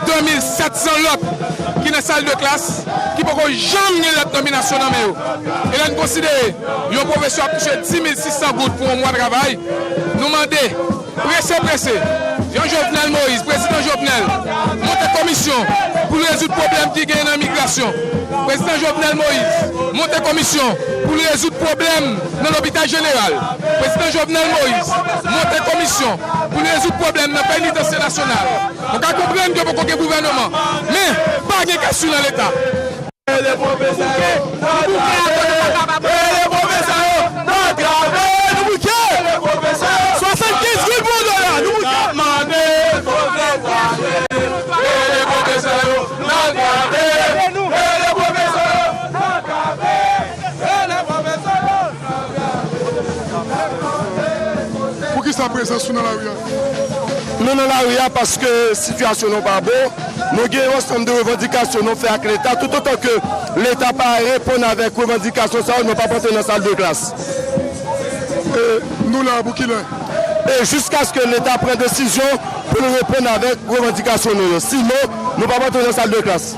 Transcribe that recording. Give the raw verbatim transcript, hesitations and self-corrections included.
de mil sèt san lòt ki nan sal de klas, ki poko janm gen lèt nòminasyon nan men yo. E lè n konsidere yon pwofesè ap touche dis mil sis san goud pou yon mwa travay, nou mande prese prese, Jean Jovenel Moïse, prezidan Jovenel, monte komisyon pou l rezoud pwoblèm ki gen nan migrasyon. Prezidan Jovenel Moïse, monte komisyon pou l rezoud pwoblèm nan lopital jeneral. Prezidan Jovenel Moïse, monte komisyon pou l rezoud pwoblèm nan penitansye nasyonal. Nou ka konprann ke poko gen gouvènman, men pa gen kas sou nan Leta. Ele pwofesè yo, nan trave. Ele pwofesè yo, nan trave. Nou bouke. Ele pwofesè yo, swasannkenz goud pou yon dola. Nou bouke. N ap mande pwofesè yo. Ele pwofesè yo, nan trave. Ele pwofesè yo, nan trave. Ele pwofesè yo, nan trave. Poukisa prezans ou nan lari a? Nou nan lari a paske sitiyasyon nou pa bon. Nou gen yon ansanm de revandikasyon nou fè ak Leta. Toutotan ke Leta pa reponn avèk revandikasyon sa yo, nou p ap antre nan sal de klas. E nou la pou kilè? E jiskaske Leta pran desizyon pou l reponn avèk revandikasyon nou yo. Sinon, nou p ap antre nan sal de klas.